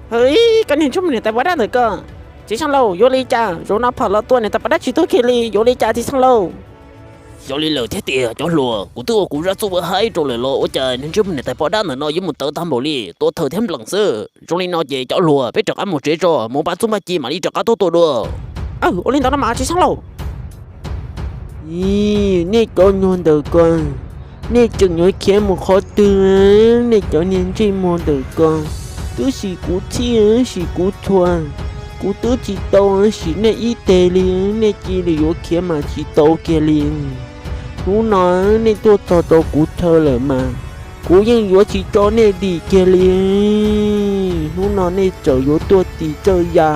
Hwv, koj niag ntsej muag niam tais poj dab ntawm koj. Txiv xeev laus, yuav li cas zaum no phom los tua niam tais poj dab tsis tuag kiag li, yuav li cas txiv xeev laus? Xyov li lawm thiab tiag cov hluas, kuv twb ua kuv zaj txuj ua haib rau lawm los ua cas niag ntsej muag niam tais poj dab ntawm no yuav mus tawv tag npaum li, tua thawm thiab npleem xwb. Zoo li no ces cov hluas, peb rov qab mus tsev tso, mus npaj txuj npaj ci mam li rov qab tuaj tua dua. Ua li ntawd no mas txiv xeev laus. Nej cov nyuag ntawm ko, nej tseem yuav khiav mus qhov twg? Nej cov niag ntsej muag ntawm ko, twb sim kuv txhij sim kuv txhua, kuv twb tsis tau sim nej ib teg li, nej cia li yuav khiav mas tsis tau kiag li. Hnub no nej tuaj txog rau kuv chaw lawm mas, kuv yeej yuav tsis tso nej dim kiag li. Hnub no nej txawm yuav tuaj tis txawj ya,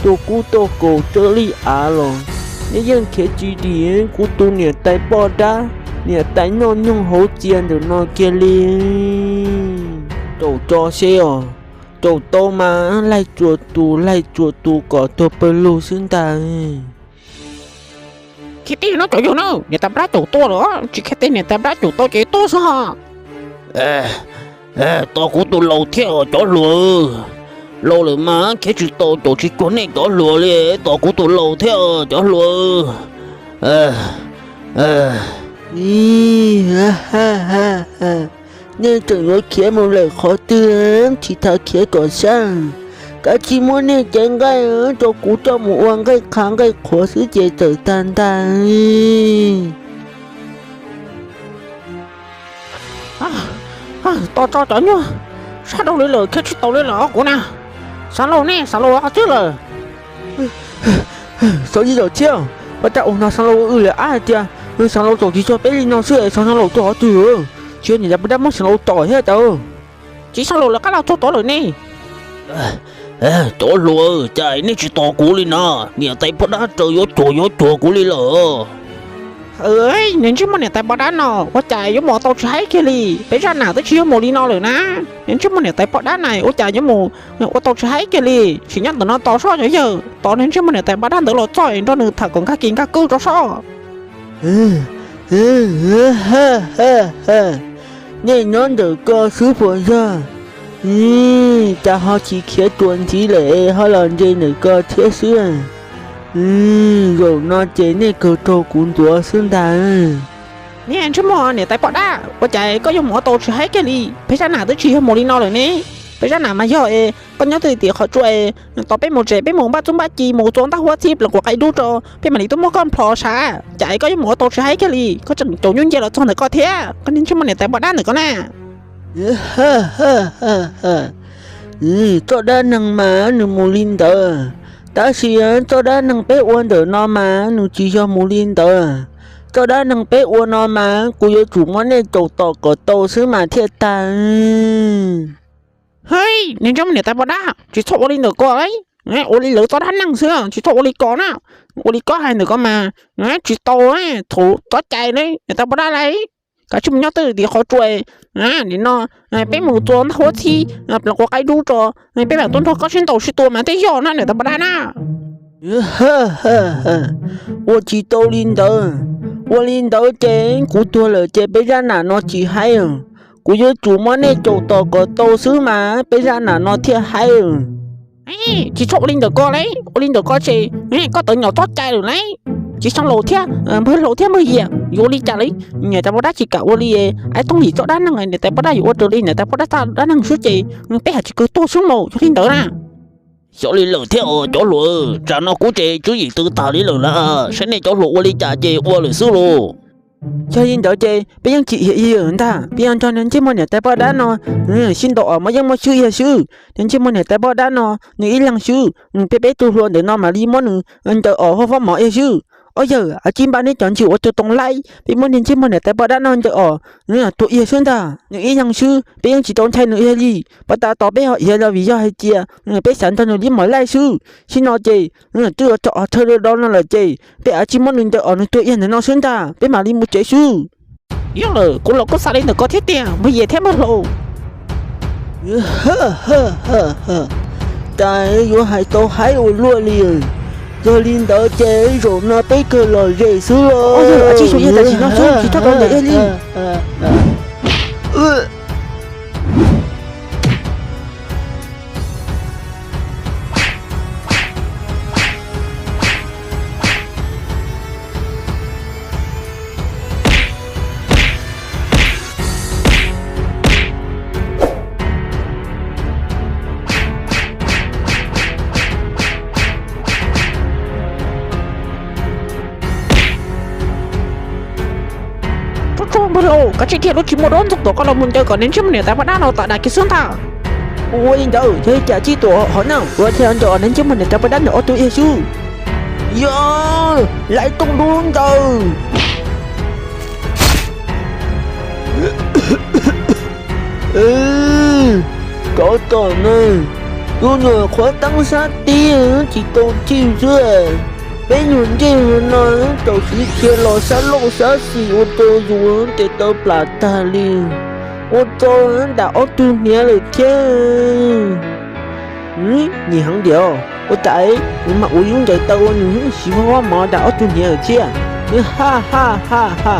tuaj kub tuaj kaus txawj lij av los, nej yeej khiav tsis dim kuv tus niam tais poj dab, niam tais noj nyoog hauv txia ntawm no kiag li. Txaus tso seb os, txaus tau mas laij tsuas tus laij tsuas tus kom tuag pawg lug xwb ntag. Khiav tij no cov yog na, niam tais poj dab caum tuaj lawm, tsis khiav tij niam tais poj dab caum tau ces tuag xwb ho. Tos kuv tus laus thiab cov hluas, laus lawm mas khiav tsis tau, caum tsis cuag nej cov hluas li, tos kuv tus laus thiab cov hluas. Nej tseem yuav khiav mus lawm qhov twg, tsis tas khiav kom sab. Kav tsij muab nej cov nqaij rau kuv coj mus ua nqaij qha nqaij qhuav xwb ces txawm tag ntag. Tos tso cov nyuag, sab rau li lawm khiav tsis tau li lawm os kuv na. Xeev laus nej, xeev laus qhov twg lawm? Xeev laus thiab, pab rau ua no xeev laus ua wb lawm ab hais tias, xeev laus txaus tsis txog peb li no xwb es xeev laus tuaj qhov twg? Tsis yog niam tais poj dab muab xeev laus tom thiab tas. Tsis xeev laus lawv qab los txog tod lawm ne. Cov hluas, cas nej tsis tos kuv li na? Niam tais poj dab raws yuav cuag yuav cuag kuv li lawm. Niag ntsej muag niam tais poj dab no ua cas yuav mus ua tau tsis haib kiag li? Peb zaj nam twb tsis yog mus li no lawm na. Niag ntsej muag niam tais poj dab na ua cas yuav mus ua tau tsis haib kiag li? Sim nyob ntawm no tos soj cov yawg, tos niag ntsej muag niam tais poj dab ntawd los txog es nrog nws tham kom nkag kis nkag kwj tso soj. Nej nyob ntawm ko xwb puas yog? Cas ho tsis khiav tuaj ntxiv lawm es ho los ntse ntawm ko thiab xwb? Zaum no ces nej kawg raug kuv ntuav xwb ntag. Niag ntsej muag niam tais poj dab, ua cas koj yuav mus ua tau tsis haib kiag li? Peb zaj nam twb tsis yog mus li no lawm ne. Peb zaj nam mas yog es koj nyob twj ywm tim qhov tsua es tos peb mus tsev, peb mus npaj txuj npaj ci, mus txua ntaj huab txhib, pleev quav qaib dub tso, peb mam li tuaj muab koj nplho sav. Cas es koj yuav mus ua tau tsis haib kiag li? Koj tseem caum nyuj nce los txog ntawm ko thiab, koj niag ntsej muag niam tais poj dab ntawm ko na. Txoj dab neeg mas nws mus li ntawd, tab sis txoj dab neeg peb ua ntawm no mas nws tsis yog mus li ntawd. Txoj dab neeg peb ua no mas kuv yuav tsum muab nej caum tom kom tau xwb mas thiaj tag. Hej, niag ntsej muag niam tais poj dab, tsis txhob ua li ntawm ko, ua li lawv txoj dab neeg xwb, tsis txhob ua li ko na. Ua li koj hais ntawm ko mas tsis tau, thaum txoj cai niam tais poj dab lawv, kav tsij mus nyob twj ywm tim qhov tsua. Nim no peb mus txua ntaj huab txhib, pleev quav qaib dub tso, peb mam tuaj nrog koj sib ntaus sib tua mas thiaj yog na niam tais poj dab na. Ua tsis tau li ntawd, ua li ntawd ces kuv tuag lawm ces peb zaj nam no tsis haib. Kuv yuav tsum muab nej caum tom kom tau xwb mas peb zaj nam no thiaj haib. Tsis txhob ua li ntawm ko lauj, ua li ntawm ko ces koj tawv nyom txoj cai lawm lauj. Tsis xeeb laus thiab npawg laus thiab npawg yias, yuav ua li cas lauj? Niam tais poj dab tsis kam ua li, ib thooj yim txoj dab neeg niam tais poj dab yuav ua raws li niam tais poj dab txoj dab neeg xwb ces peb haj tsis kawg tuag xwb mas yog li ntawd na. Xyov li lawm thiab os cov hluas, tsam no kuv ces tswv yim tw tag li lawm na, saib nej cov hluas ua li cas ces ua lawm xwb lauj. Yog li ntawd ces peb yeej tsis hiam yam ntag, peb yuav nrog niag ntsej muag niam tais poj dab no sib ntaus os, muaj yeej muaj swb yag swb. Niag ntsej muag niam tais poj dab no nws ib leeg swb, peb peb tug hluas ntawm no mam li muab nws ncaws os huaj fob mov yag swb. Ob yawg, a tsis npaj neb cov ntsis ua tus toov laib, peb muab niag ntsej muag niam tais poj dab no ncaws os tua iag swb ntag. Nws ib leeg swb, peb yeej tsis tau ntshai nws yag li. Pab tas tos peb ho iag los vim yog hais tias peb xav nrog nws li mos laij swb. Sib no ces twb ua tso os thawj do no lawm ces peb a tsis muab nws ncaws os nws tua iag ntawm no swb ntag, peb mam li mus tsev swb. Yog lawm, kuv los kuj xav li ntawm koj thiab tiag npawg yias thiab npawg hlau. Cas yuav hais tau haib ua luaj li. Yog li ntawd ces zaum no peb kawg los zem xwb los. Tsis tau ntawm ib li. Tsis tau ntawm ib li. Npawg laus, koj tsis thiaj lub tsis muaj duab ntxoog tuam koj los mus ncaws kom neeg ntsej muag niam tais poj dab no tom dam kiag xwb ntag. Ua li ntawd yog ib cas tsis tuam hov na, ua thiaj ncaws neeg ntsej muag niam tais poj dab ntawm ob tug ib yam xwb. Yog, lawv tooj dub ntawd. Tsov tom na, tus nyuam qhuav teeb sab tib tsis tau chij xwb. Peb nyuag ntsej muag no txawm siv khiav los sab laug sab xis ua rau yus tes taw plam tag li, ua rau dam ob tug hniav lawm thiab. Nim heev tiag, ua cas nws mam ua lub ncaws taw ua nws siv vog mov dam ob tug hniav lawm thiab. Ha ha ha ha,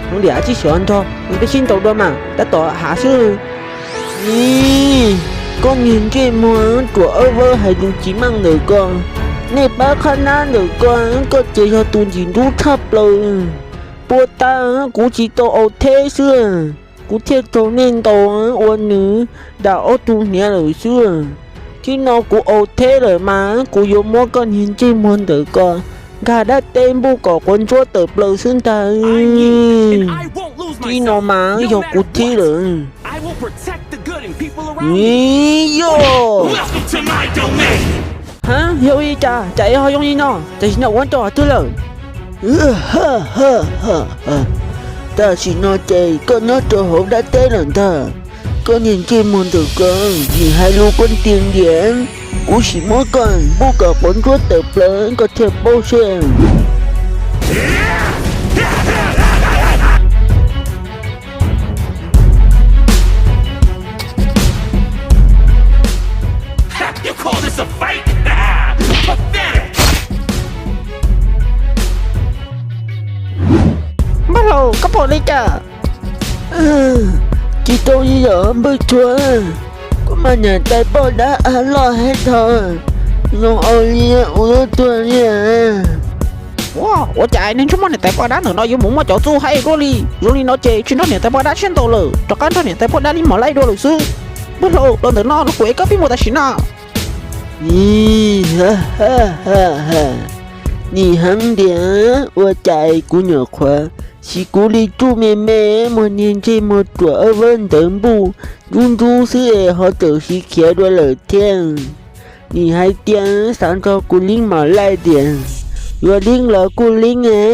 heev tiag, tsis xyov nrog nws peb sib ntaus dua mas tab tom hav xwb. Ib, koj niag ntsej muag ruam awb vawb hais lus tsis meej ntawm ko, nej pab qhab nab ntawm ko, koj ces yog tus ntxim ntub tshaj plaws. Puag ta kuv tsis tau aus theb xwb, kuv thiaj raug nej ntaus ua nws dam ob tug hniav lawm xwb. Thib no kuv aus theb lawm mas kuv yuav muab koj niag ntsej muag ntawm ko nkag dab teb npuj kom quav ntsuab tawm plaws xwb ntag. Thib no mas yog kuv thib lawm. Yog. Ha, yog li cas cas es ho zoo li no, tam sim no ua rau qhov twg lawm? Tam sim no ces koj nyob rau hauv dab teb lawm ntag. Koj niag ntsej muag ntawm ko, nim hais lus koj tiag tiag, kuv sim muab koj npuj kom quav ntsuab tawm plaws koj thiaj paub seb. Npawg laus, koj pom li cas? Tsis tau li yom npawg Tshuav, kuv mas niam tais poj dab av loj heev dhau, zoo ua li ua lub tuag li. Ua, ua cas neeg ntsej muag niam tais poj dab ntawm no yuav mus muaj cov txuj heev dua li? Zoo li no ces tsis nrog niam tais poj dab sib ntaus lawm, rov qab nrog niam tais poj dab li mos laij dua lawm xwb. Npawg laus, los ntawm no los kuv ev koj pib mus tam sim no. Nim heev tiag, ua cas kuv nyuam qhuav siv kuv li tsuj me me muag niag ntsej muag ruam awb vawb ntawd npuj ntub ntub xwb es ho txawm siv khiav dua lawm thiab. Nim hais tias xav nrog kuv li mos laij tias yuav li los kuj li,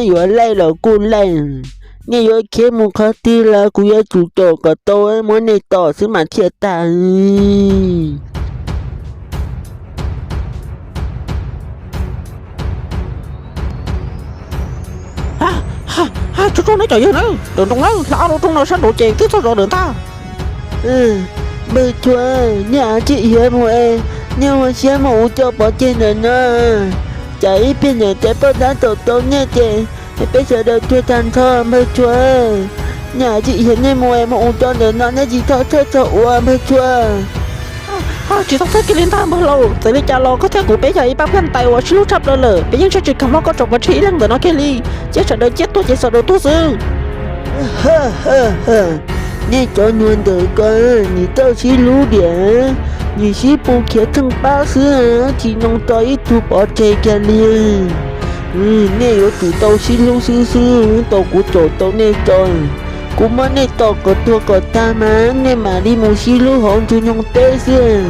yuav laij los kuj laij. Nej yuav khiav mus qhov twg los kuv yuav tsum caum kom tau muab nej tom xwb mas thiaj tag. Tsuag tsuag nawb cov yawg nawb, nrawm nroos nawb, hla ob lub rooj no sab nraud ces twb txog zos lawm ntag. Npawg Tshuav, nej tsis hiav mus es nej ua siab muab kuv coj pov tseg ntawm no, cas ib pliag niam tais poj dab tom tau nej ces peb sawv daws tuag tag nrho npawg Tshuav. Nej tsis hiav nej mus es muab kuv coj ntawm no, nej tsis txhob txhawj txog ua npawg Tshuav. Tsis txhob txhawj kiag li ntag npawg laus, txawm li cas los koj thiab kuv peb yog ib pab pheej tais uas sib hlub tshaj plaws lawm, peb yeej tsis kam muab koj tso pov tseg ib leeg ntawm no kiag li. Cia sawv daws ciaj tuag ces sawv daws tuag xwb. Nej cov nyuag ntawm ko, nim txawj sib hlub diam, nim sib pus khiav tsheej pab xwb, tsis nco tso ib tug pov tseg kiag li. Nej yuav tsum tau sib hlub xwb xwb tau kuv caum tau nej tso. Kuv muab nej tom kom tuag kom tag mas nej mam li mus sib hlub hauv ntug nyoog teb xwb.